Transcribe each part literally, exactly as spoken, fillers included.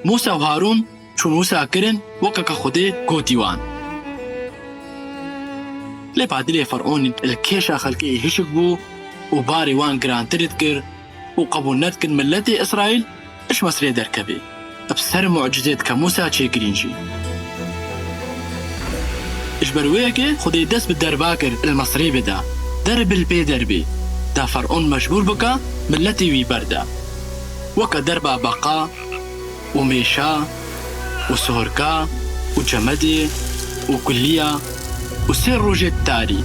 Mûsa û Harûn çûn wisa kirin, weke ke Xwedê gotî wan. Lê badilê Fer'ûn li kêşa xelkê hişk bû û barê wan girantir dikir û qebûl nedikin miletê Îsraîl ji Misrê derkevê. Bi ser mucizê dike Mûsa çêkirîn jî. Ji ber wê yekê Xwedê dest bi derba kir li Misrê bida. Derb li pê derbê da Fer'ûn mecbûr bika miletê wî berda. Weke derba beqa û mêşa û suhurka û cemedê û kuliya û sê rojê tarî.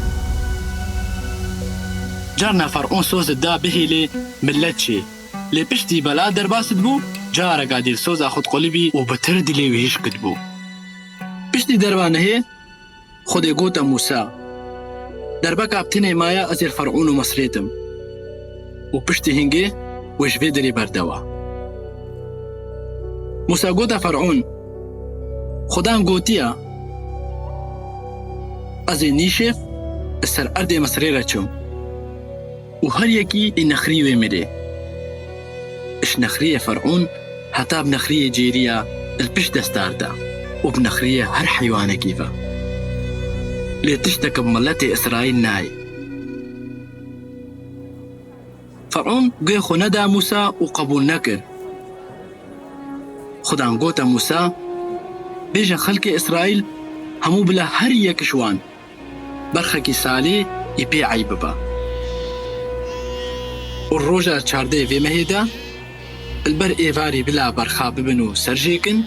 Carna Fer'ûn soz dida bihêlê milet çê. Lê piştî bela derbas dibû, careka dî soza xwe diqulibî û bi tir dilê wî hişk dibû. Piştî derba nehê, Xwedê gote Mûsa, derbeka bi tinê maye ez ê li Fer'ûn û Misrê dim. Û piştî hingê wê ji vê derê berdewa. Mûsa gote Fer'ûn, Xudan gotiye, ez ê nîşêv li ser erdê Misrê re çim. Û her yekî ê nexrî wê mirê. Ji nexriyê Fer'ûn heta bi nexriyê cêriya li pişt destar de û bi nexriyê her heywanekî ve. Lê tiştek bi miletê Îsraîl nayê. Fer'ûn guhê xwe neda Mûsa û qebûl nekir. Xudan gote Mûsa, bêje xelkê Îsraîl hemû bila her yek ji wan berxekî salê yê pê eyb biba. Û roja çardeyê vê mehê de li ber êvarî bila berxa bibin û serjêkin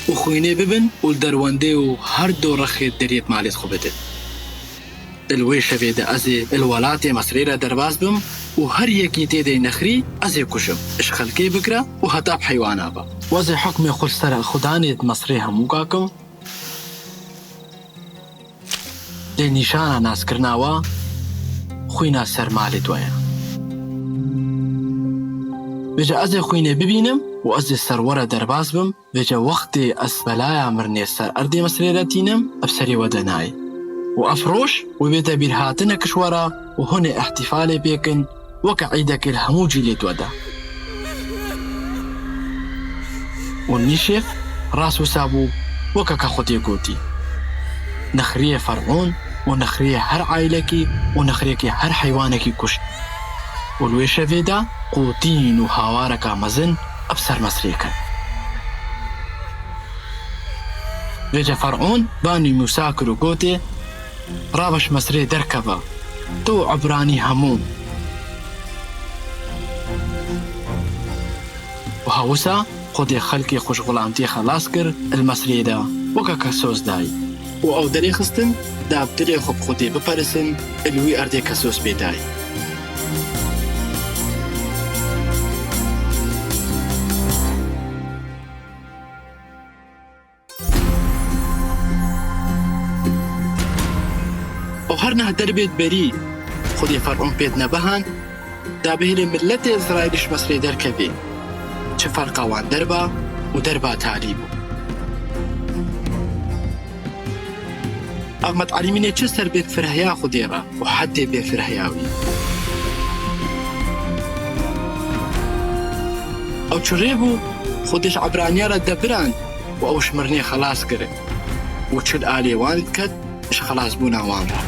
û xwînê bibin û li derwendê û her do rexê deriyê bi malê xwe bidin. Li wê şevê de ez ê li welatê Misrê re derbas bim û her yekî tê de nexrî ez ê kujim. Ji xelkê bigre û heta bi heywana be. Û ez ê hukmê xwe li ser xudanê di Misrê hemûka kim. Lê nîşana naskirina we xwîna ser malê we ye. Vêca ez ê xwînê bibînim û ez ê ser we re derbas bim, vêca wextê ez belaya mirinê ser erdê Misrê re tînim, ev serê we de nayê. Û ev roj wê bête bîrhatinek ji we re û hûn ê îhtîfalê pê kin, weke îdekê li hemû cîlê we de. Û nîşêv rast wisa bû, weke ke Xwedê gotî. Nexriyê Fer'ûn û nexriyê her aîlekî û nexriyekî her heywanekî kuşt. Û li wê şevê de qûtîn û hawareka mezin bi ser Misrê ket. Vêca Fer'ûn banî Mûsa kir û gotê, Rabe ji Misrê derkeve, tu û Ebranî hemû. Wiha wisa Xwedê xelkê xwe ji xulamtiyê xelas kir, li Misrê de weke ke soz dayî. Û ew derêxistin, da bi dilê xwe bi Xwedê biperisin, li wî erdê ke soz pê dayî. Û her neh derbê di berî Xwedê Fer'ûn pê dine behan, da bihêlê miletê Îsraîlî ji Misrê derkevê. Çi ferqa wan derba û derba talî bû. Ahmet Elîmînê çi ser bêfirhiya Xwedê re û heddê bêfirhiya wî. Ew çi rê bû, Xwedê ji Ebraniya re debirand û ew ji mirinê xelas kirin. Û çi li alê wan diket ji xelasbûna wan re.